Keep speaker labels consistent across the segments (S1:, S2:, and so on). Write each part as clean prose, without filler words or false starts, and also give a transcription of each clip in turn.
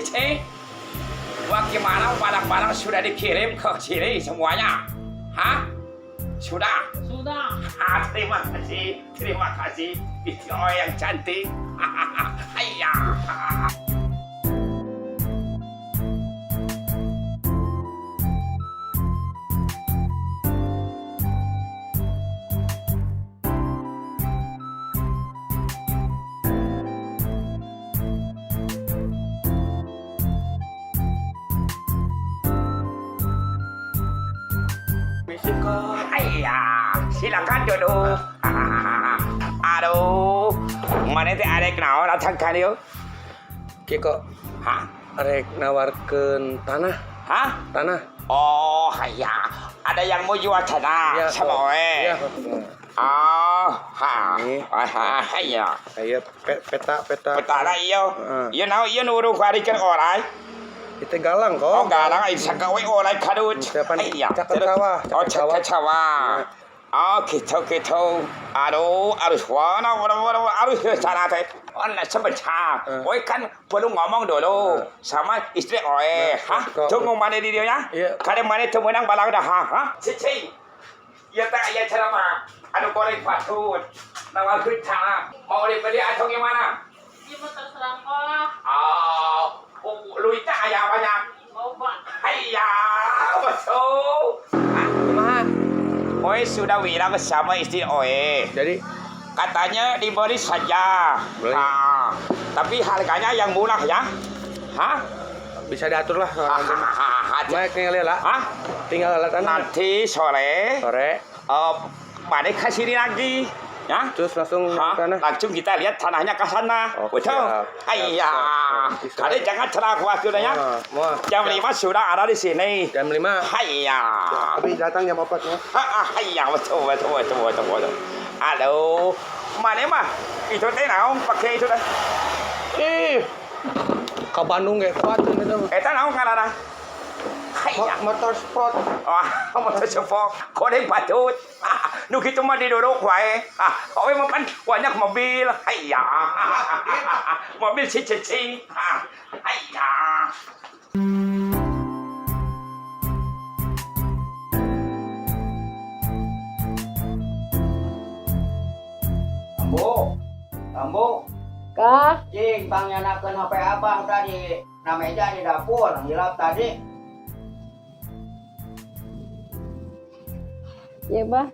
S1: Cici. Bagaimana barang-barang sudah dikirim ke sini semuanya? Hah? Sudah?
S2: Sudah.
S1: Ah, terima kasih, terima kasih. Istri Oe yang cantik. Iya.
S3: Misi kok.
S1: Iya, silakan duduk. Aduh, maneh teh arek naon datang ka dieu?
S3: Kiko
S1: Hah?
S3: arek nawarkeun tanah,
S1: Hah?
S3: Tanah.
S1: Oh, iya. Ada yang mau jual tanah
S3: Iya,
S1: sama
S3: kok.
S1: Oe.
S3: Iya.
S1: Ah, ha.
S3: Ini.
S1: Ah, iya.
S3: Aya peta peta.
S1: Petara iya.
S3: Heeh.
S1: Iya naon ieu nu urung kuarikeun orai.
S3: Itu galang kok.
S1: Oh, galang ai sangka we orai kadut.
S3: Siapa nih?
S1: Iya.
S3: Caket sawah,
S1: Oh,
S3: caket sawah.
S1: caket sawah. Oh, gitu gitu. Aduh, harus wana wana wana harus ke sana teh. Oh, nah, sebentar.
S3: Eh.
S1: Oe kan perlu ngomong dulu
S3: Eh.
S1: sama istri Oe.
S3: Nah,
S1: Hah?
S3: kok.
S1: Tunggu mana di dia ya?
S3: Iya.
S1: Kadang mana teu meunang balang dah, ha? Cici. Ieu teh aya ceramah. Anu goreng patut. Nawarkeun tanah. Mau dibeli atau gimana?
S2: Iya mah terserah kok lah.
S1: Oh, luitnya aya banyak.
S2: Loba.
S1: Iya, betul.
S3: Kumaha?
S1: Oe sudah bilang sama istri Oe.
S3: Jadi
S1: Katanya dibeli saja.
S3: Beli.
S1: Ah, tapi harganya yang murah ya. Hah?
S3: Bisa diatur lah.
S1: Hahaha.
S3: Baik, tinggal lah.
S1: Hah?
S3: Tinggal lah tanah.
S1: Nanti sore,
S3: Sore.
S1: Balik ke sini lagi. Ya?
S3: Terus langsung
S1: Hah?
S3: tanah.
S1: Langsung kita lihat tanahnya ke sana.
S3: Oh,
S1: Betul?
S3: siap.
S1: Iya.
S3: Siap, siap.
S1: Kalian jangan cerah waktunya ya.
S3: Ah, mau.
S1: Jam 5 sudah ada di sini.
S3: Jam 5.
S1: Iya.
S3: Tapi datang jam 4 ya.
S1: Ah, iya, betul betul betul betul betul. Aduh, maneh mah itu teh naon pakai itu teh?
S3: Ih. Ke Bandung ge kuat itu.
S1: Eta naon ngaranna? Iya.
S3: Motor sport.
S1: Wah, motor sport, goreng patut. Ah, nu kitu mah diduduk wae. Ah, owe mah kan banyak mobil. Iya. Mobil si cici. Ah, iya.
S4: Ambu, Ambu,
S2: Kah?
S4: Cing, pangnyandakkeun HP abah tadi. Na meja di dapur, hilap tadi.
S2: Ya, Bah.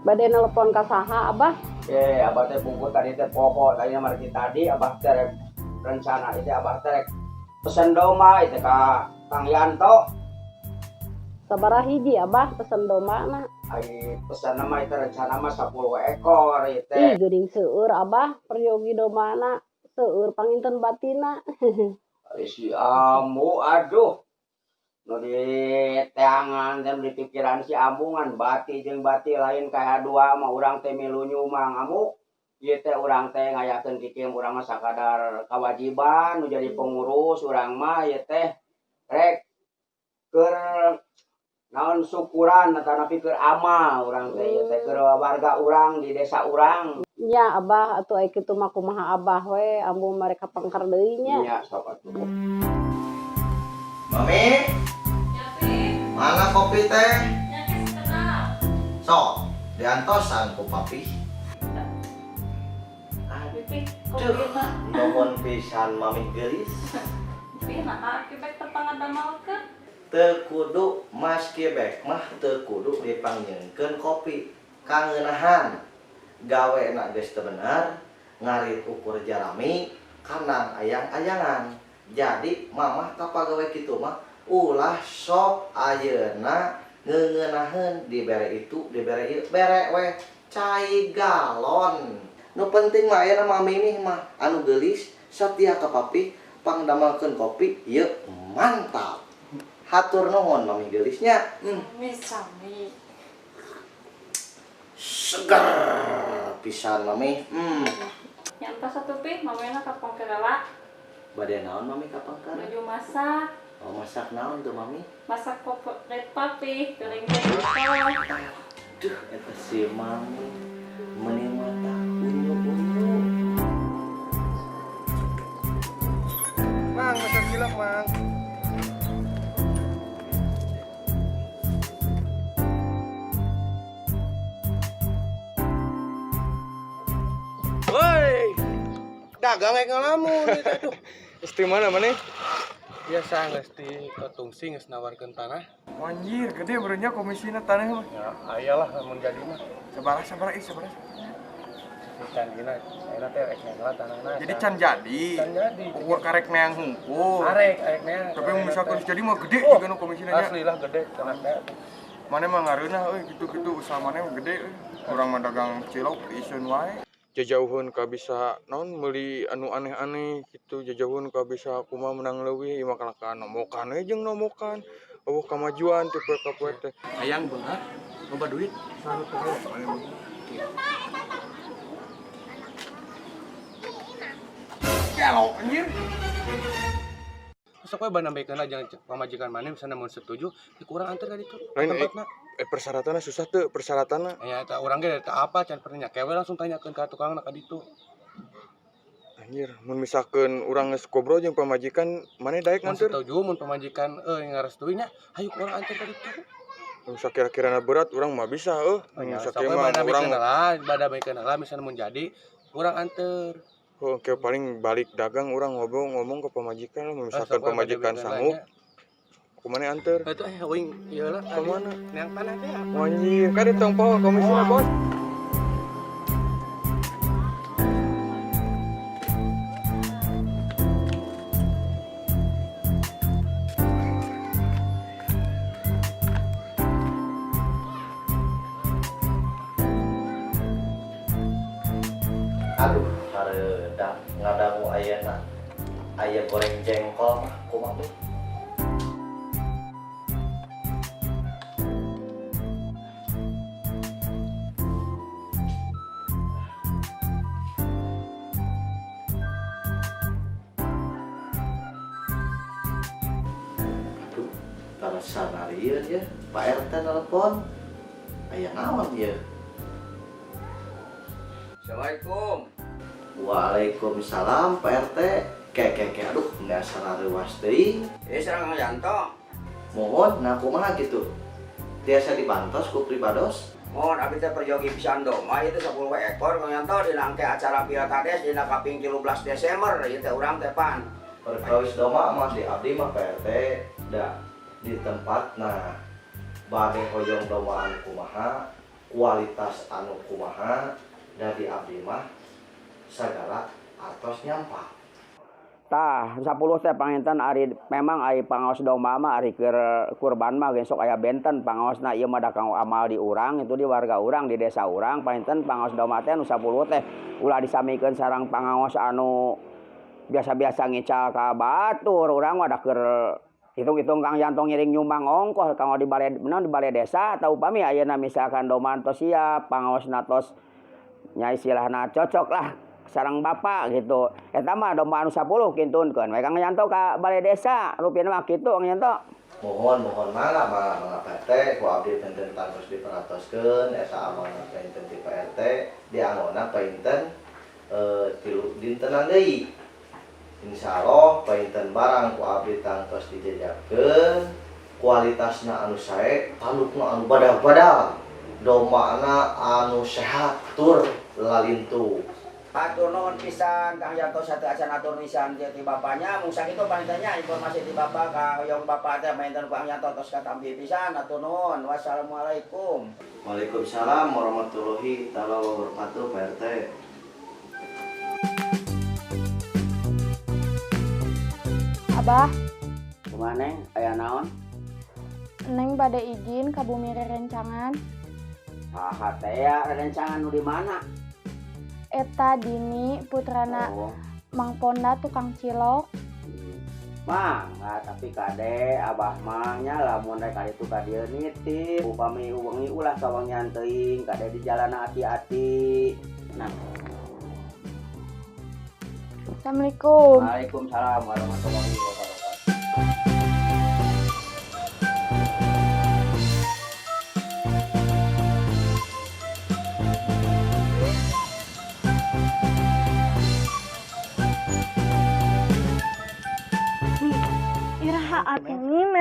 S2: Bade nelpon ka saha, Abah?
S4: Eh, abah teh bungkus tadi teh pokok, tadi margi tadi abah teh rek rencana itu abah teh rek pesen domba itu ka Kang Yanto.
S2: Sabaraha hiji, Abah, pesen domba na?
S4: Ai pesen mah itu rencana mah 10 ekor itu.
S2: Ih, geuning seueur, Abah, peryogi domba na. Seueur panginten batina.
S4: Ai si Ambu, aduh. Nu di teangan dan di pikiran si Ambu ngan bati jeung bati lain kaya dua mah urang teh milu nyumang Ambu. Ieu teh urang teh ngayakeun kikim urang mah sakadar kewajiban nu jadi pengurus urang mah ieu teh rek keur naon syukuran atanapi keur amal urang teh ieu teh keur warga urang di desa urang.
S2: Nya, Abah, atuh ai kitu mah kumaha Abah we, Ambu mah rek kapengker deui nya.
S4: Nya sok atuh.
S5: Mami, mana kopi teh? Sok, diantosan ku papi. Aduh, nuhun pisan, Mami geulis. Teu kudu Mas Kibek mah teu kudu dipangnyieunkeun kopi. Kangeunahan gawe na geus teu bener, ngarit ukur jarami, kandang ayang-ayangan. Jadi mamah ka pagawe kitu mah ulah sok ayeuna ngeungenaheun dibere itu, dibere ieu, bere we cai galon. Nu penting mah ayeuna mami nih mah anu geulis setia ka papi, pangdamelkeun kopi ieu mantap. Hatur nuhun, Mami geulisnya.
S6: Sami.
S5: Seger pisan, Mami.
S6: Nya entos atuh, Pi, mamena ka pengker heula.
S5: Bade naon Mami ka pengker?
S6: Nuju masak.
S5: Oh, masak naon tuh, Mami?
S6: Masak favorit papi, goreng jengkol.
S5: Duh, eta si Mami meni mata unyu-unyu.
S3: Cilok, Mang. Woi, dagang rek ngalamun ieu teh tuh.
S7: Istri mana mana?
S3: Biasa geus di Tungsi geus nawarkeun tanah.
S7: Anjir, gede berenya komisina tanah mah.
S3: Ya, aya lah lamun jadi mah.
S7: Sabaraha sabaraha ih sabaraha.
S3: Can gina, ayeuna teh rek neang lah tanahna.
S7: Jadi can jadi.
S3: Can jadi.
S7: Ukur karek neang hungkul.
S3: Arek, arek neang.
S7: Tapi mun misalkan jadi mah gede
S3: Oh,
S7: juga nu komisina nya.
S3: Asli lah gede tanah teh.
S7: Mana mah ngareunah euy gitu-gitu usaha mana mah gede euy. Urang mah dagang cilok iseun wae. Jajauheun ka bisa naon meuli anu aneh-aneh gitu, jajauheun ka bisa kumaha menang leuwih ieu mah kalahkan nomokan we jeung nomokan. Eueuh kamajuan ti poe ka poe teh.
S3: Hayang beunghar, loba duit.
S7: Gelo anjir.
S3: Sok we banambekeun lah jangan pamajikan maneh misalnya mun setuju, di kurang anter ka ditu.
S7: Lain
S3: Tempatna.
S7: Persyaratanna susah teu persyaratanna.
S3: Ya eta urang ge teu apa can pernah nyakewe langsung tanyakeun ka tukangna ka ditu.
S7: Anjir, mun misalkeun urang geus ngobrol jeung pamajikan, maneh daek
S3: Mun
S7: nganter?
S3: setuju mun pamajikan euy ngarestui nya, hayu ku urang anter ka ditu.
S7: Mun sakira-kirana berat urang mah bisa euy.
S3: Oh,
S7: Mun
S3: ya,
S7: sakieu
S3: sok we
S7: mah urang
S3: banambekeun lah, banambekeun lah misalnya mun jadi urang anter.
S7: Oh, oke paling balik dagang urang ngobrol ngomong ke pamajikan lah, mun
S3: Ah,
S7: misalkan
S3: sok we
S7: pamajikan
S3: banambekeun lah
S7: sanggup,
S3: nya.
S7: kumaha anter?
S3: Atuh uing ieu lah
S7: Ka mana?
S3: Neang tanah teh.
S7: Anjir, kan ditong poho komisina, Bos.
S5: Aduh, hareudang ngadangu ayeuna aya goreng jengkol mah kumaha tuh? Aduh, tara sanarieun ya, Pak RT nelpon. Aya naon ieu?
S4: Assalamualaikum.
S5: Waalaikumsalam Pak RT. Ke ke ke aduh dasar reuas teuing.
S4: Eh sareng Kang Yanto.
S5: Mohon nah kumaha gitu. Tiasa dibantos ku pribados.
S4: Mohon abdi teh peryogi pisan domba ieu teh 10 ekor Kang Yanto dina engke acara Pilkades dina kaping 13 Desember ieu teh urang teh pan.
S5: Perkawis domba mah di abdi mah Pak RT da di tempat nah bade hoyong domba anu kumaha, kualitas anu kumaha da di abdi mah sagala atos nyampak.
S4: Tah 10 teh panginten ari memang ari pangaos domba mah ari keur kurban mah ge sok aya benten pangaosna ieu mah da kanggo amal di urang itu di warga urang di desa urang panginten pangaos domba teh nu 10 teh ulah disamikeun sareng pangaos anu biasa-biasa ngical ka batur urang mah da keur hitung-hitung Kang Yanto ngiring nyumbang ongkoh kanggo di balai naon di balai desa atau upami ayeuna misalkan domba tos siap pangaosna tos nya istilahna cocok lah sareng bapak gitu. Eta mah domba anu 10 kintunkeun we Kang Yanto ka balai desa rupina mah kitu Kang Yanto.
S5: Mohon mohon mangga mangga mangga Pak RT ku abdi penten tangtos diperhatoskeun eta amanah penten ti Pak RT dianggona penten tilu dintenan deui. Insyaallah penten barang ku abdi tangtos dijajakeun kualitasna anu sae talukna anu badag-badag dombana anu sehat tur lalintu.
S4: Hatur nuhun pisan Kang Yanto satu acan atur pisan ti bapaknya mung sakitu panitanya informasi ti bapak ka hoyong bapak teh mainten ku Kang Yanto tos katampi pisan hatur nuhun. Wassalamualaikum.
S5: Waalaikumsalam warahmatullahi taala wabarakatuh Pak RT.
S8: Abah,
S4: Kumaha Neng? Aya naon?
S8: Neng bade izin ka bumi rerencangan.
S4: Saha teh ya rerencangan nu di mana?
S8: Eta Dini putrana
S4: Oh.
S8: Mang Ponda tukang cilok.
S4: Mangga tapi kade abah mah nya lamun rek ka ditu ka dieu nitip upami wengi ulah kawengian teuing kade di jalan hati-hati. Nah.
S8: Assalamualaikum.
S4: Waalaikumsalam warahmatullahi wabarakatuh.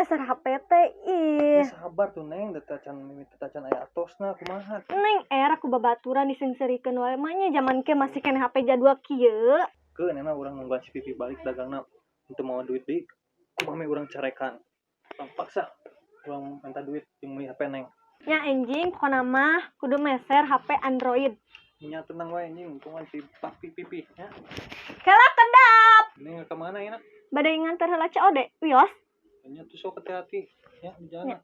S6: meser HP teh ih.
S3: Sabar tuh Neng, teu mimiti tacan aya atosna kumaha.
S6: Neng era ku babaturan diseungseurikeun wae mah nya zaman ke masih keneh HP jadul kieu.
S3: Keun enak urang nungguan si Pipi balik dagangna untuk mau duit deui. Kumaha meh urang carekan. Urang paksa urang minta duit jeung meuli HP Neng.
S6: Nya enjing pokona mah kudu meser HP Android.
S3: Nya tenang wae anjing, untungan si Papi Pipi nya.
S6: Kela kedap.
S3: Neng ka mana enak?
S6: Bade nganter heula COD, wios.
S3: Nya tuh sok hati-hati ya di jalan.
S6: Nya.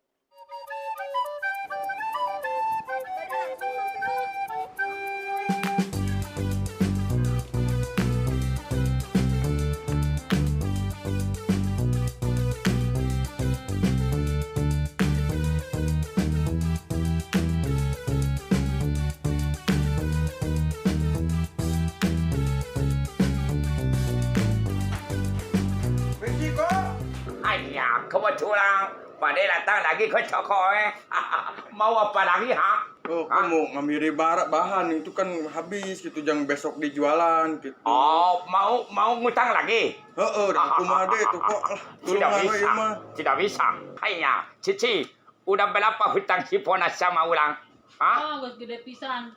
S7: Misi kok.
S1: Ayah, kebetulan pada datang lagi ke toko eh. Mau apa lagi ha?
S7: Oh, kamu ngambil bahan itu kan habis gitu, jangan besok dijualan gitu.
S1: Oh, mau mau ngutang lagi?
S7: Heeh, dah kumaha deui tuh kok. Lah,
S1: Tidak
S7: tulungan we
S1: bisa.
S7: ieu mah.
S1: Tidak bisa. Ayah, Cici, udah berapa hutang si Pona sama ulang? Hah?
S9: Oh, geus gede pisan.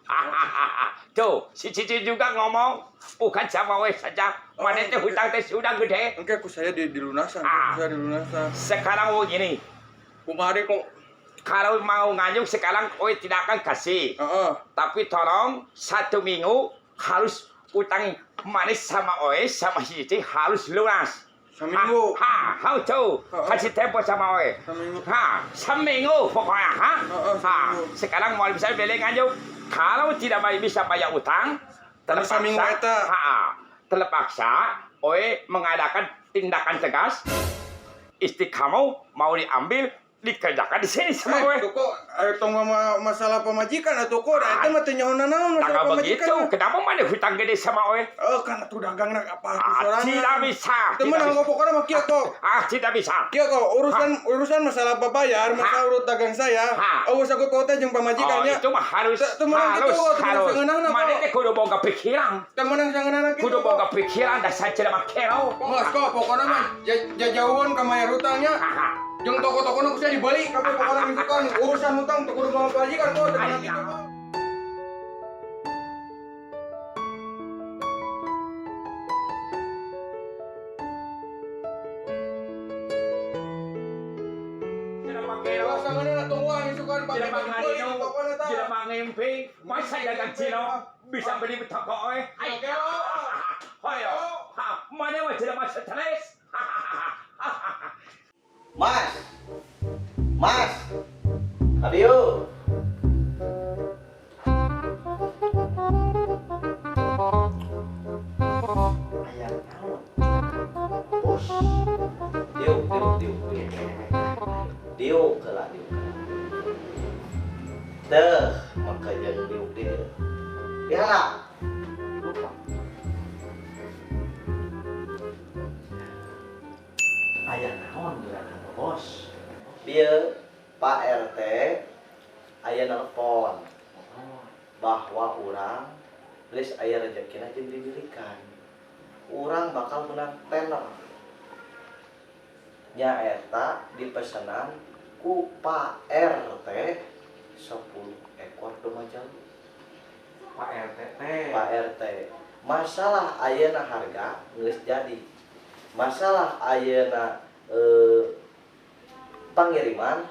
S1: Tuh, si Cici juga ngomong, bukan sama we saja. Mana teh hutang teh sudah gede.
S7: Engke ku saya di dilunasan,
S1: Ah.
S7: ku saya dilunasan.
S1: Sekarang begini,
S7: Kumaha deui kok?
S1: kalau mau nganyuk sekarang oi tidak akan kasih.
S7: Heeh.
S1: Tapi tolong satu minggu harus utang manis sama Oe sama si Cici harus lunas.
S7: Seminggu.
S1: Ha, ha, how to
S7: Heeh.
S1: kasih tempo sama Oe.
S7: Seminggu.
S1: Ha, seminggu pokoknya ha.
S7: Heeh,
S1: Ha,
S7: seminggu.
S1: sekarang mau bisa beli nganyuk. Kalau tidak bisa bayar utang, terpaksa,
S7: Seminggu eta.
S1: ha, terpaksa Oe mengadakan tindakan tegas. Istri kamu mau diambil, dikerjakan di sini sama Oe.
S7: Eh, tuh kok ayo tong masalah pamajikan atuh kok, da eta mah teu nyaho nanaon masalah
S1: Jangan
S7: pamajikan.
S1: begitu, kenapa mana hutang gede sama Oe?
S7: Oh, kan atuh dagang nak apa aku
S1: Ah,
S7: sorangan.
S1: tidak bisa.
S7: Teu
S1: Tidak
S7: meunang
S1: bisa.
S7: pokokna mah kieu kok.
S1: Ah, tidak bisa.
S7: Kieu kok urusan urusan masalah babayar, masalah urut dagang saya.
S1: Ha.
S7: Eueuh sakut pautnya jeung
S1: Oh,
S7: pamajikannya.
S1: itu mah harus
S7: Teu meunang
S1: harus
S7: kitu kok, teu meunang
S1: harus.
S7: sangeunahna
S1: Mana
S7: kok.
S1: teh kudu boga pikiran.
S7: Teu meunang sangeunahna kitu.
S1: Kudu
S7: kok.
S1: boga pikiran dasar jelema kero.
S7: Geus kok pokokna mah jajauhan ka mayar hutangnya.
S1: Ah,
S7: Jeung toko-toko nu kusia dibeli kabeh pokokna gitu kan urusan hutang teu kudu bawa pamajikan kok teu meunang kitu kok.
S1: Jelema kero.
S7: Geus sangeunahna tungguan isukan pake
S1: Jelema
S7: dibeli
S1: ngadino.
S7: tokona tah.
S1: Jelema ngimpi. Masa dagang Cina bisa beli toko oe.
S7: Kero.
S1: Hoyo. Ha, mana mah jelema stres.
S5: Mas. Mas. Adio. Aya naon? Bos. Diuk, diuk, diuk, diuk. Diuk heula, diuk. Teuh, maka jeung diuk dieu. Dihalap. Lupa. Aya naon juragan Bos? Bieu Pak RT aya nelpon bahwa urang geus aya rezekina jeung dibelikan. Urang bakal menang tender. Nya eta dipesenan ku Pak RT 10 ekor domba jalu.
S10: Pak RT teh.
S5: Pak RT. Masalah ayeuna harga geus jadi. Masalah ayeuna pangiriman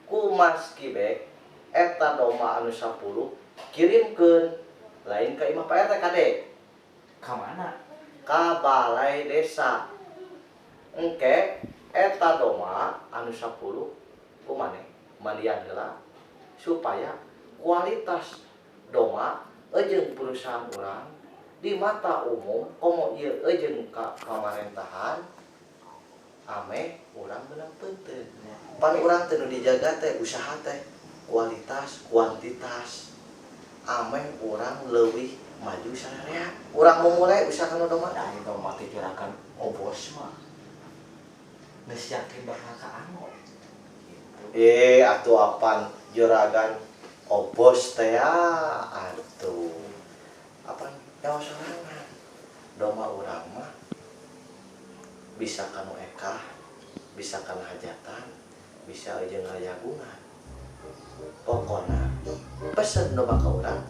S5: ku Mas Kibek eta domba anu 10 kirimkeun lain ka imah Pak RT kade
S10: Ka mana?
S5: ka balai desa. Engke eta domba anu 10 ku maneh mandian heula supaya kualitas domba jeung perusahaan urang di mata umum komo ieu jeung ka pamarentahan ameh urang menang penting. Pan urang teh nu dijaga teh usaha teh kualitas kuantitas ameh urang leuwih maju sararea. Urang mau mulai usaha kana domba.
S10: Nah, itu mah teh juragan obos mah. Geus yakin bakal kaango. Gitu.
S5: Atuh apan juragan obos teh atuh. Apan nyawa sorangan. Domba urang mah bisa kanu ekah, Bisa kana hajatan, bisa jeung rayagungan. Pokona pesen domba ka urang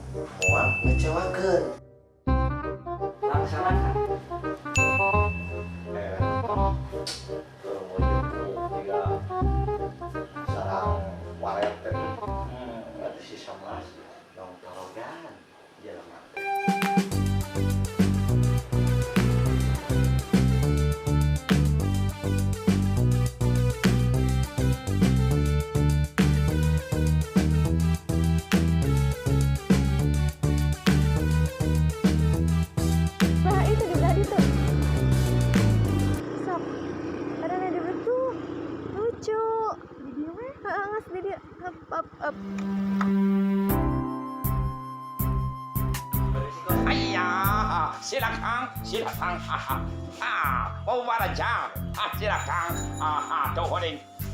S5: moal ngecewakeun. Laksanakan. Tolong juga sarang walet teh. Berarti si Somas dong torogan jelema.
S6: Nah, itu di belah itu. Sok. Ada di belah tuh. Lucu. Di dia mah. Heeh, ngas di dia. Up up up.
S1: Ayah, silakan, silakan. Ah, mau baraja. Ah, silakan. Ah, tuh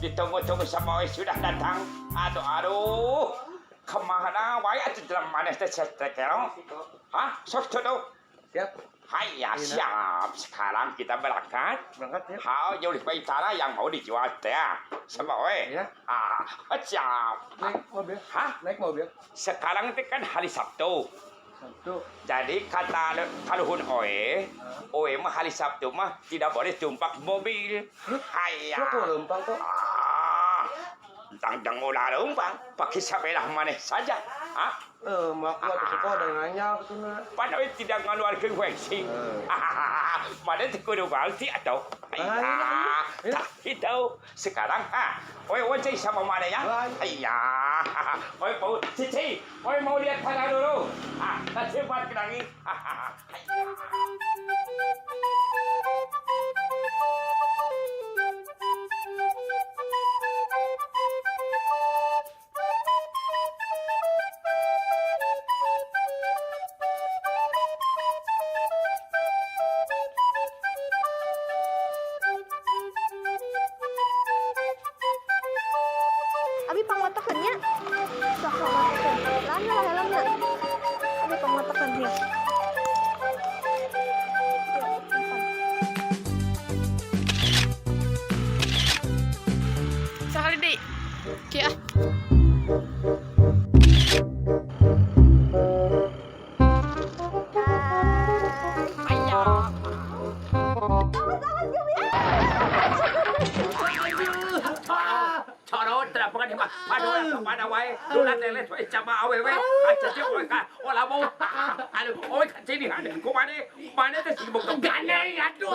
S1: ditunggu-tunggu sama sudah datang. Aduh, aduh. Kemana wae atuh dalam mana teh kero? Hah? Sok tuh.
S3: Siap.
S1: Hayya, siap. Sekarang kita berangkat.
S3: Berangkat ya.
S1: Hao, jauh di tanah yang mau dijual teh. Sama we.
S3: Ya.
S1: Ah, siap.
S3: Naik mobil.
S1: Hah?
S3: Naik mobil.
S1: Sekarang itu kan hari Sabtu.
S3: Sabtu.
S1: Jadi kata kaluhun oe, oe mah hari Sabtu mah tidak boleh tumpak mobil. Hayya.
S3: Kok lempang kok?
S1: Ah, tang ulah lempang, pakai sepeda maneh saja. Ah,
S3: Mak gua ke sekolah dan nanya gitu na.
S1: padahal tidak ngeluarkan bensin. Mana teu kudu ganti atau?
S3: Ah,
S1: Iya, tak itu. Sekarang ah, oe oe sama mana ya? Iya, oe mau cici, oe mau lihat tanah dulu. Ah, tak cepat lagi.
S6: Abi pangmatakeun nya. Sok pangmatakeun. Lah lah helmna. Abi pangmatakeun nya.
S8: Sekali deh. Oke ah.
S1: Corot terapkan mah padahal kepada wae dula teles wae sama awewe aja oe ka olah mau aduh oe ka sini ada ku mane mane teh sibuk gane aduh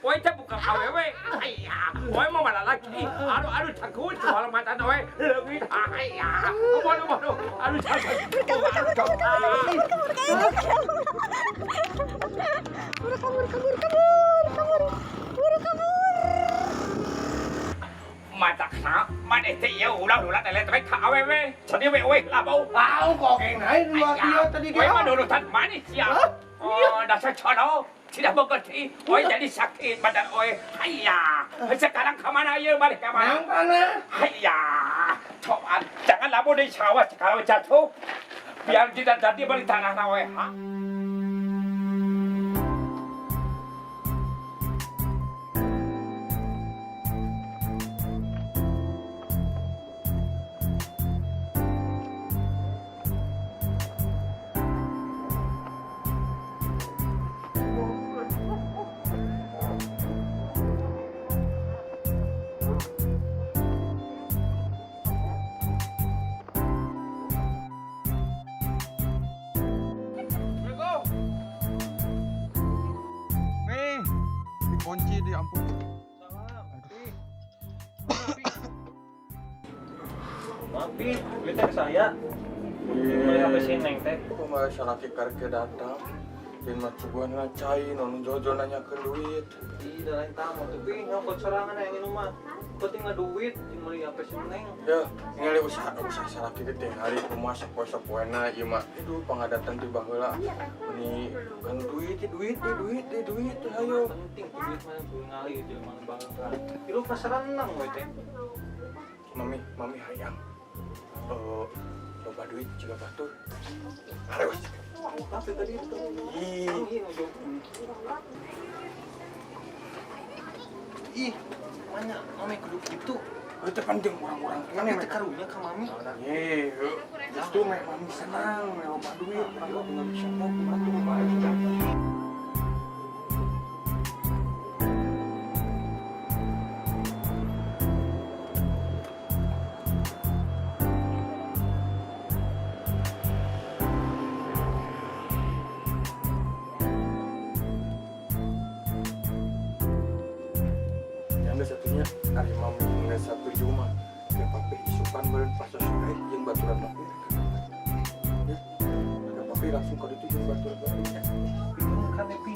S1: oe teh bukan awewe iya oe mau mana lagi aduh aduh takut kalau mata oe leungit iya waduh waduh aduh
S6: Kabur kabur kabur kabur kabur kabur kabur kabur kabur kabur kabur.
S1: มาจากหามาเด็กที่เยี่ยวเราดูแลแต่เล็กแต่ไม่ขาเว้เว้ฉันนี่เว้เว้ลาบู
S9: Tahu kok geng naik dua kilo tadi
S1: เว้มาดูดูท่านมานี่เสียอ๋อดัชชอโน tidak mengerti. Oi jadi sakit badan oi. Hayya. Sekarang kemana ya balik kemana?
S9: Mana?
S1: Hayya. Coba jangan labo di sawah kalau jatuh. Biar tidak jadi balik tanah nawe. Ha?
S7: Nih, dikunci di ampun.
S3: Maaf, Pi, duitnya ke saya. Beli HP si Neng teh.
S7: Kumaha salaki karek datang. Bin mah suguhan lah cai, nu jojo nanyakeun duit.
S3: Ih, da lain tamu tuh, Pi, nyokot sorangan yang ini mah. Penting nggak duit, jeung meuli HP si Neng.
S7: Ya, ningali usaha usaha salaki gede hari kumaha sapoe-sapoena ieu mah. Aduh, pangadatan ti baheula. Ini kan duit, duit, duit, duit, hayo.
S3: Penting tuh duit mah tuh ngali jelema nu bangga. Hirup pasaran renang we teh.
S7: Mami, mami hayang. Loba duit juga batur. Harus.
S3: Tapi tadi itu.
S7: Ih,
S3: Ih, nu jogo. Ih, mana mami kudu kitu.
S7: Itu penting orang-orang
S3: Tapi teu karunya ka mami.
S7: Ye, justru meh mami senang, meh loba duit, urang mah bisa ngopi atuh mah. Yang satunya ari mami nggak satu mah ya papi isukan beureun pas suka jeung baturan papi. Ya, ada papi langsung ka ditu jeung baturan papi nya.
S3: Kan Epi.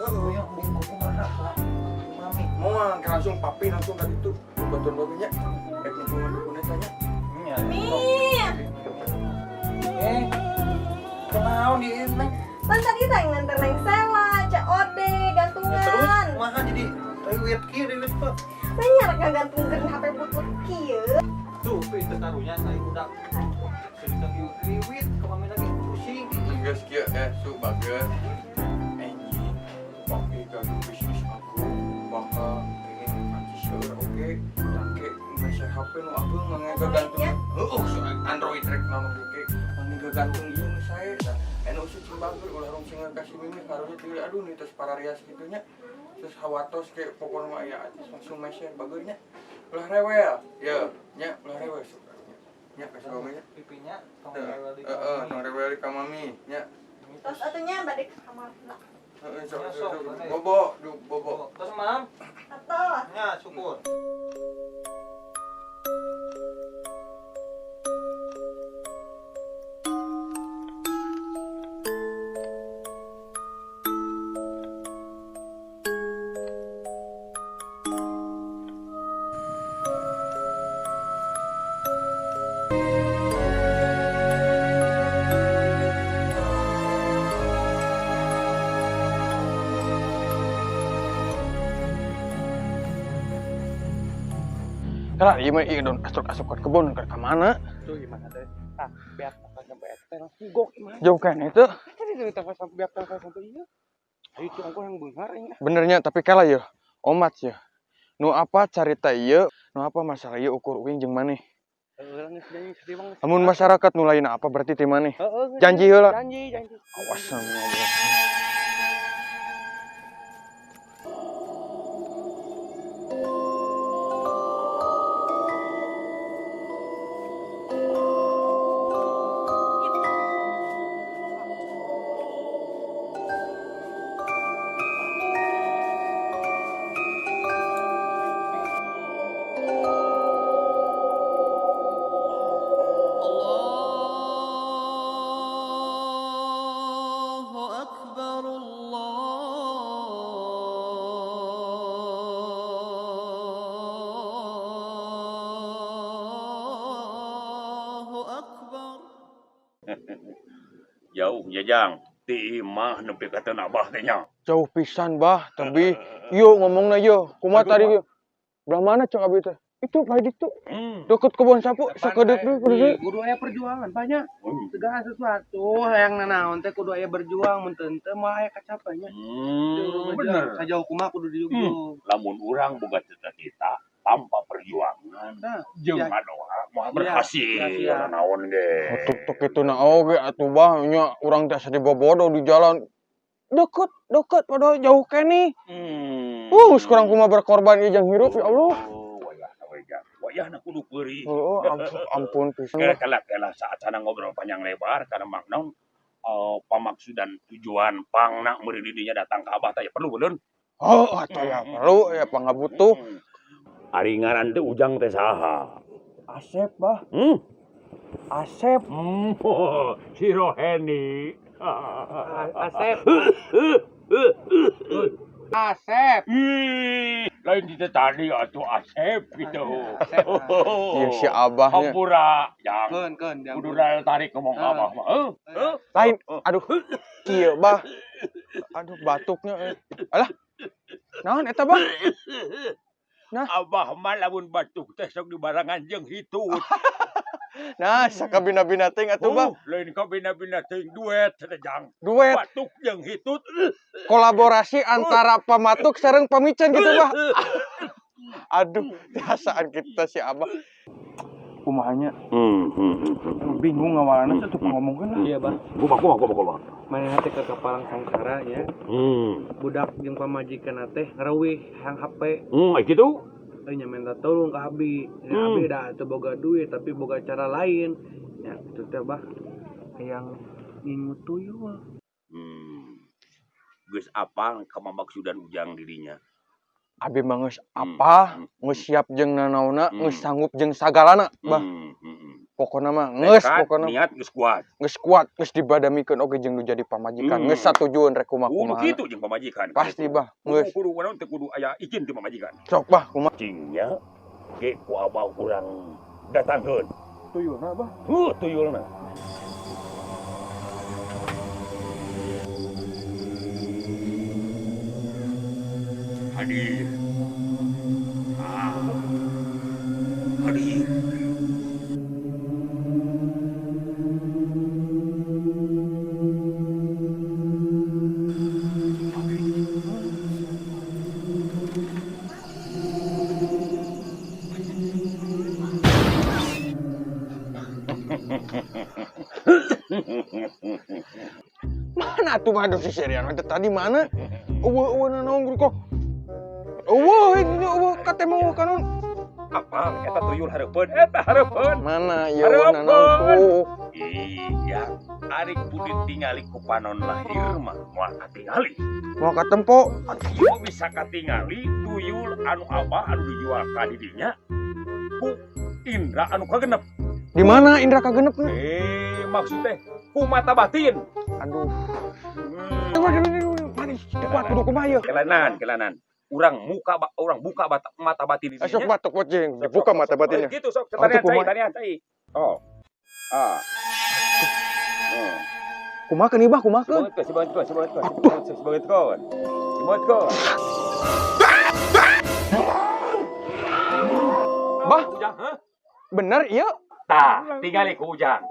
S7: Heeh.
S3: Yang bungku kumaha ka mami.
S7: Moal ke langsung papi langsung ka ditu jeung baturan papi nya. Rek nungguan dukun eta nya.
S3: Nya.
S6: Mi.
S3: Eh. Kunaon di ieu, Neng?
S6: Pan tadi teh nganter Neng Sela, COD, gantungan.
S3: Terus kumaha jadi riwit kieu riwit Pak?
S6: Nanya rek ngagantungkeun HP butut kieu.
S3: Tuh, Pi teu karunya saya budak. Cerita kieu riwit ka mami lagi pusing.
S7: Geus kieu su bager. Anjing, papi gaduh bisnis aku bakal pengen aci seueur oge. Dake meser HP nu ageung ngange gagantung. Heueuh, Android rek naon oge ngange gagantung ieu nu sae. Tah, anu usuk cing bager ulah rungsing ka si mimi karunya teh aduh nu tos pararias kitu nya. Terus hawatos ke pokona mah aya acis langsung meser bager nya. Ulah rewel. Ye, nya ulah rewel su. Nya kasih mami nya.
S3: Pipinya tong rewel di
S7: Heeh, tong rewel di ka mami nya.
S6: Terus atuh nya bade ke kamar lah.
S7: Heeh, sok sok. Bobo, du bobo.
S3: Terus mam.
S6: Atuh.
S3: Nya syukur.
S7: Kala ieu mah ieu don asup asup ke kebon ke mana?
S9: Tuh gimana teh? Ah, beak makan sampai eta teh langsung gok gimana?
S7: Jauh kan itu?
S9: Tadi tuh tangkal sampai beak tangkal sampai ieu. Ayo tuh aku yang beunghar ini.
S7: Benernya tapi kala ya, omat ya. Nu apa carita ieu, nu apa masalah ieu ukur uing jeung maneh. Amun masyarakat nu lain apa berarti teh maneh. Janji heula.
S9: Janji, janji.
S7: Awas ngobrol.
S1: Jauh jajang ti imah nepi ka teu abah teh nya.
S7: Jauh pisan bah, tapi yo ngomongna yo, kumaha tadi belah mana cek abi teh? Itu bae ditu. Deket kebon sapu sakedeuk deui kudu deui.
S9: Kudu aya perjuangan banyak. Segala sesuatu hayang nanaon teh kudu aya berjuang mun teu teu mah aya kacapanya.
S1: Bener.
S9: Sajauh kumaha kudu dijugjug.
S1: Lamun urang boga cita-cita tanpa perjuangan jeung ngadoa moal berhasil naon ge.
S7: Tuk kitu na oge atuh bah nya urang teh asa dibobodo di jalan. Deket, deket padahal jauh keneh. Kurang kumaha berkorban ieu jang hirup ya Allah.
S1: Wayahna kudu peurih.
S7: Heeh, ampun pisan.
S1: Kela-kela saat sana ngobrol panjang lebar karena makna pamaksudan tujuan pangna meuri di dinya datang ka abah teh perlu beulun.
S7: Oh, atuh ya perlu ya pangabutuh.
S1: Ari ngaran teh Ujang teh saha?
S7: Asep, bah. Asep.
S1: Si Roheni.
S9: Asep. Asep.
S1: Ih, lain kita tadi atuh Asep gitu.
S7: Iya si abahnya.
S1: Hampura, yang
S9: Keun,
S1: kudu daya tarik ngomong abah mah.
S7: Lain, aduh, kieu bah. Aduh batuknya. Alah. Naon eta bah? Nah,
S1: abah mah lamun batuk teh sok dibarengan jeung hitut.
S7: Nah, sakabina-bina teuing atuh bah.
S1: Lain kabina-bina teuing duet teh jang.
S7: Duet.
S1: Batuk jeung hitut.
S7: Kolaborasi antara pamatuk sareng pamicen gitu bah. Aduh, biasaan kita si Abah. Kumaha nya? Bingung ngawalanna tuh ngomongkeun lah.
S9: Iya, Bah.
S1: Kumaha kumaha kumaha kumaha.
S9: Manehna teh ke kapalang sangsara nya. Budak jeung pamajikan teh ngareuwih hayang HP.
S1: Gitu.
S9: Euy nya minta tolong ka abi. Ya, abi da teu boga duit tapi boga cara lain. Ya kitu teh, Bah. Hayang ngingu tuyul.
S1: Geus apal kamaksudan Ujang dirinya.
S7: Abi mah geus apa, geus siap jeung nanaonna, geus sanggup jeung sagalana, Bah. Pokona mah geus
S1: Tekad,
S7: pokona
S1: niat geus kuat.
S7: Geus kuat, geus dibadamikeun oge jeung nu jadi pamajikan. Geus satujueun rek
S1: Kudu
S7: kumaha-kumaha.
S1: kitu jeung pamajikan.
S7: Pasti, Bah.
S1: Kudu
S7: Geus.
S1: kudu naon teh kudu aya izin ti pamajikan.
S7: Sok, Bah, kumaha?
S1: Cingnya ge ku abah urang datangkeun.
S7: Tuyulna, Bah.
S1: Heuh, tuyulna. Hadir. Ah. Hadir.
S7: Mana tuh mah si Serian teh tadi mana? Eueuh eueuh nanaon kok. Eueuh ini eueuh katemo kanon.
S1: Apa eta tuyul hareupeun? Eta hareupeun.
S7: Mana ieu nanaon tuh?
S1: Iya, ari kudu tingali ku panon lahir mah moal katingali.
S7: Moal katempo.
S1: Ieu bisa katingali tuyul anu abah anu dijual ka didinya ku indra anu kagenep.
S7: Di mana indra kagenepna?
S1: Maksud teh ku mata batin.
S7: Aduh. Manis, kuat kudu kumaha ieu?
S1: Kelanan, kelanan. Urang muka urang buka mata batin didinya.
S7: Sok batuk kucing, dibuka mata batinnya.
S1: Gitu sok, tarian cai, tarian cai. Oh. Ah.
S7: Kumaha keun Bah, kumaha keun?
S1: Sebanget keun, sebanget keun, sebanget keun. Sebanget keun.
S7: Bah, bener ieu?
S1: Tah, tingali ku Ujang.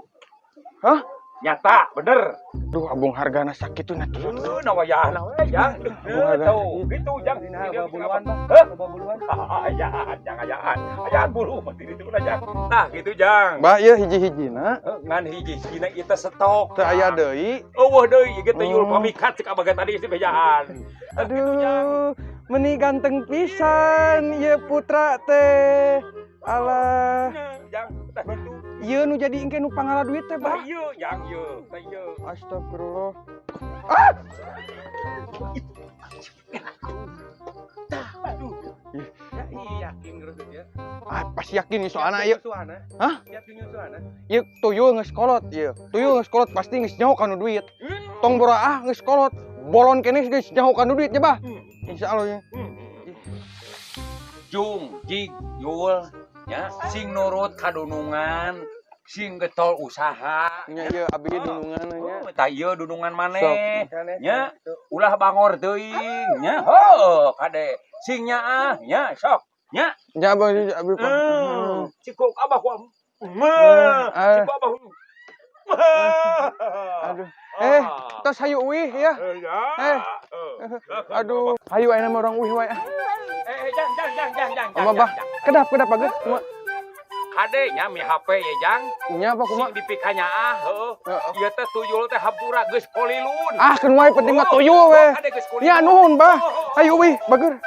S7: Hah?
S1: Nyata, bener.
S7: Duh, abung hargana sakitu na tuh.
S1: Nawayahna we, Jang. Tuh, gitu Jang.
S9: Dina buluan, Bah.
S1: Hah?
S9: Buluan.
S1: Ayaan, jang ayaan. Ayaan bulu mah di ditu Jang. Nah, gitu Jang.
S7: Bah, ieu hiji-hijina.
S1: Ngan hiji-hijina ieu teh stok.
S7: Teu aya deui.
S1: Eueuh deui ieu teh yul pamikat cek abah tadi si bejaan.
S7: Aduh, meni ganteng pisan ieu putra teh. Alah.
S1: Jang, tah gitu.
S7: Ieu nu jadi engke nu pangala duit teh, Bah.
S1: Ieu, Jang, ieu, tah ieu.
S7: Astagfirullah. Ah!
S9: Aduh. Yakin terus ya.
S7: Ah, pasti yakin nih soalna ieu. Hah?
S9: Yakin nyusuana.
S7: Ieu tuyul geus kolot ieu. Tuyul geus kolot pasti geus nyaho kanu duit. Tong bora ah geus kolot. Bolon keneh geus nyaho kanu duit nya, Bah. Insyaallah ya.
S1: Jung, jig, yul, ya, sing nurut kadunungan, sing getol usaha.
S7: Nya ieu abi ge dunungan nya.
S1: Tah ieu dunungan maneh. Nya, ulah bangor teuing nya. Heuh, kade. Sing nyaah nya sok. Nya.
S7: Nya abah abi.
S1: Cikuk abah ku. Cikuk abah.
S7: Aduh. Tos hayu uih ya. Aduh, hayu ayeuna mah urang uih wae.
S1: Jang, jang, jang, jang, jang.
S7: Oma, Bah. Kedap, kedap bagus. Kumaha?
S1: Kade nya mi HP ye, Jang.
S7: Nya apa kumaha?
S1: Sing dipikanyaah, heuh. Ieu teh tuyul teh hampura geus kolilun.
S7: Ah, keun wae penting mah tuyul we. Nya nuhun, Bah. Hayu uih, bager.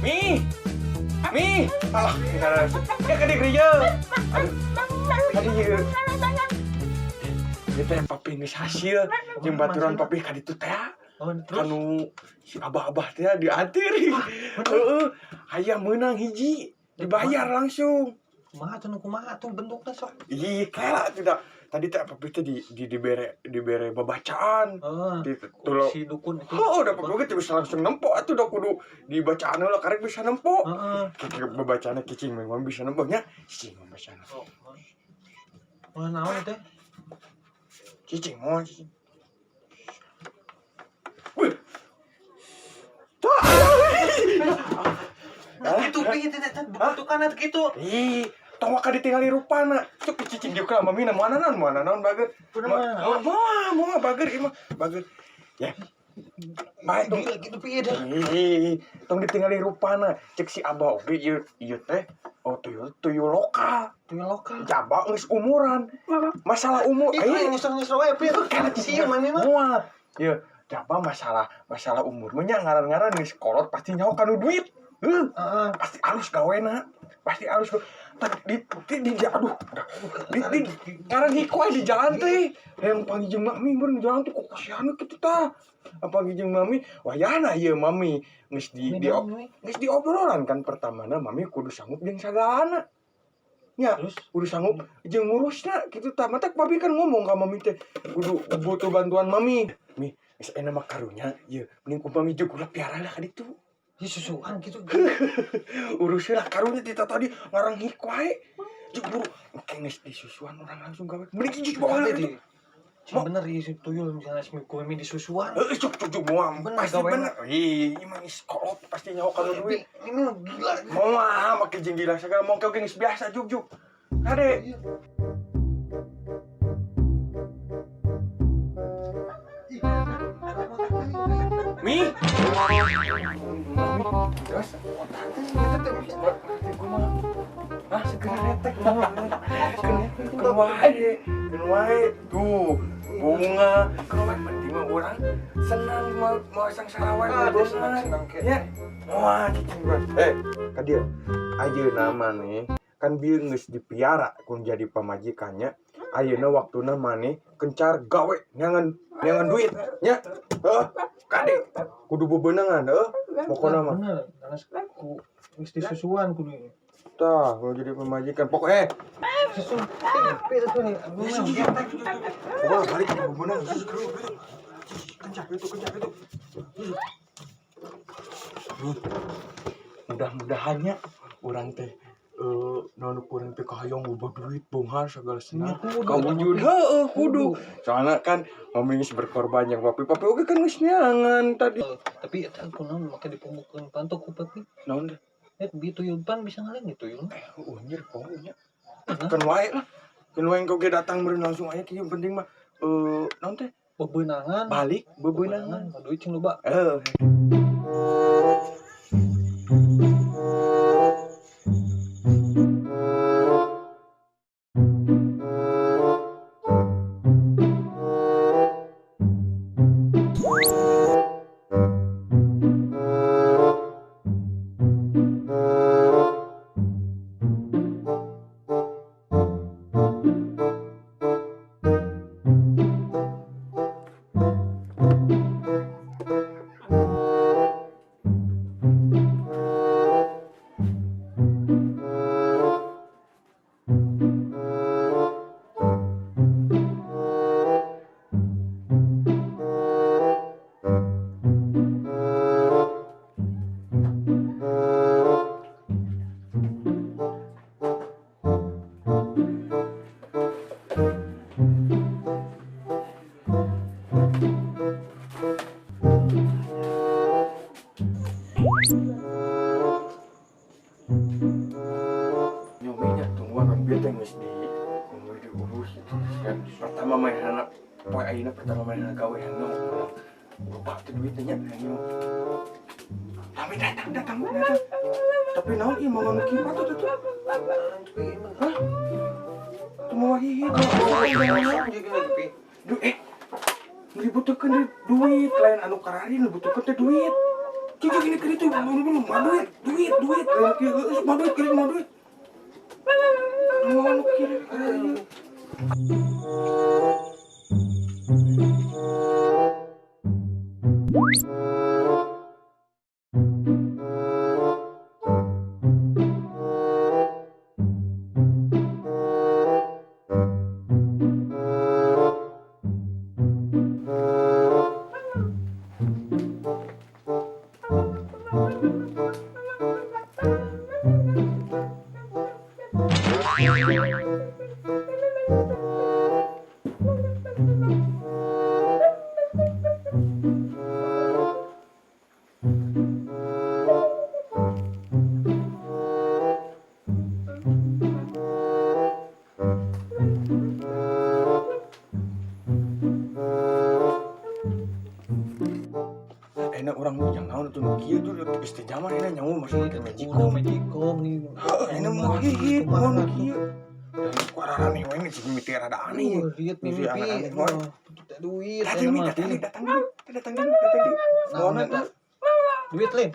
S1: Mi. Mi.
S7: Alah, ya ka di gereja. Aduh. Tadi ieu. Ieu teh papi geus hasil jeung baturan papi ka ditu teh. Kanu si abah-abah teh diantir. Heeh. Hayang meunang hiji, dibayar langsung.
S10: Kumaha tuh nu kumaha tuh bentukna sok?
S7: Ih, kela tidak. Tadi teh papi teh di dibere babacaan. Di tulo.
S10: Si dukun itu.
S7: Heuh, udah papi ge bisa langsung nempo atuh udah kudu dibacaan heula karek bisa nempo. Heeh. Babacaanna cicing memang bisa nempo nya. Cicing babacaan.
S3: Moal naon teh?
S7: Cicing moal cicing. Wih. Tah.
S3: Itu piye teh teh bentukan kitu.
S7: Ih, tong waka ditinggali rupana. Cuk cicing juga mami na moal naon moal naon bager. Moal moal bager ieu mah bager. Ya. Baik
S3: gitu piye dah.
S7: Ih, tong ditinggali rupana. Cek si Abah oge ieu ieu teh oh tuyul tuyul lokal.
S3: Tuyul lokal.
S7: Jaba geus umuran. Masalah umur
S3: Ih, nyusur-nyusur wae piye tuh
S7: kan
S3: sieun mami mah.
S7: Moal. Ieu jaba masalah masalah umur mah nya ngaran-ngaran geus kolot pasti nyaho kanu duit. Heuh. Pasti alus gawena. Pasti alus di di aduh. Di ngaran hikoy di jalan teh. Yang panggil jeung mami mun di jalan teh kok kasihan kitu tah. Panggil jeung mami, wayahna ieu mami geus di geus diobrolan kan pertamana mami kudu sanggup jeung sagalana. Nya, kudu sanggup jeung ngurusna kitu tah. Matak papi kan ngomong ka mami teh kudu butuh bantuan mami. Mi, geus enak mah karunya ieu mending ku mami jeung ulah piara lah ka ditu.
S3: Ih, susuan gitu.
S7: Urus lah karunya ti tadi ngarang hik wae. Jeung buru engke geus disusuan urang langsung gawe. Mending jus bawa lah
S3: di. Bener ieu si tuyul misalnya si ku mami disusuan.
S7: Heeh, cuk cuk cuk moal pasti bener. Ih, ieu mah geus kolot pasti nyaho kana duit.
S3: Ini mah gila.
S7: Moal make jeung gila segala mong oge geus biasa juk juk. Kade. Mi. Terus ah segera retek keun wae keun wae tuh bunga keun wae penting mah urang senang mau sangsara wae
S3: senang ke
S7: nya wah cicing gua ka dieu ayeuna maneh kan bieu geus dipiara kun jadi pamajikannya ayeuna waktuna maneh kencar gawe neangan neangan duit nya heuh kade kudu bebenangan heuh pokona mah
S3: bener nanas ku geus disusuan kudu
S7: tah kalau jadi pemajikan pokoknya
S3: susu.
S7: Wah, balik ke bebenang. Kencang itu, kencang itu. Nih, mudah-mudahannya orang teh naon kurang teh kahayang loba duit beunghar segala senang. Kawujud heueuh kudu. Soalna kan mami geus berkorban yang papi papi oge kan geus neangan tadi.
S3: Tapi eta kunaon make dipungkukeun panto ku papi.
S7: Naon teh?
S3: Bi tuyul pan bisa ngalain gitu tuyul.
S7: Anjir pokoknya. Kan wae lah. Kan wae engke datang meureun langsung aya kieu penting mah naon teh?
S3: Bebenangan.
S7: Balik bebenangan.
S3: Duit cing loba.
S7: Heuh. Nyominya tungguan kan bieu teh geus di diurus itu kan pertama mainana poe ayeuna pertama mainana gawe anu lupa teh duitnya nya anu Mami datang datang datang tapi naon ieu mau ngomong kieu atuh tuh hah tuh mau hihit nu dibutuhkeun duit lain anu karari nu dibutuhkeun teh duit cucu gini ke ditu mau duit duit duit lain kieu geus mau duit kieu mau duit mau kieu karari. Ayeuna urang mah jang naon atuh nu kieu tuh geus teu zaman ayeuna nyawa masih make magicom.
S3: Magicom nih.
S7: Heeh, ayeuna mah hit moal nu kieu. Dan ku ararane we geus mimiti rada aneh.
S3: Lihat
S7: Mimpi
S3: mimpi.
S7: aneh-aneh wae.
S3: Duit.
S7: Datang nih, datang nih, datang nih, datang nih, datang nih.
S3: Naon eta? Duit lain.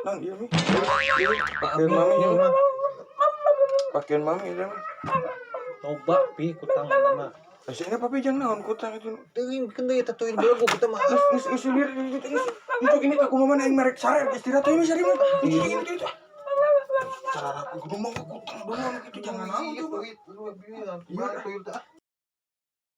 S7: Naon ieu mi? Pakaian mami ieu mah. Pakaian mami ieu mah.
S3: Loba pi kutang mah.
S7: Aslinya papi jang naon kutang itu.
S3: Teuing keun deui eta tuh belagu kita mah.
S7: Geus geus geus lieur geus. Itu ini aku mama aing merek sare istirahat ini sare mah. Itu ini itu. Cara aku kudu mau kutang doang gitu jangan naon tuh.
S3: Duit, duit, duit,
S7: Iya.
S3: duit.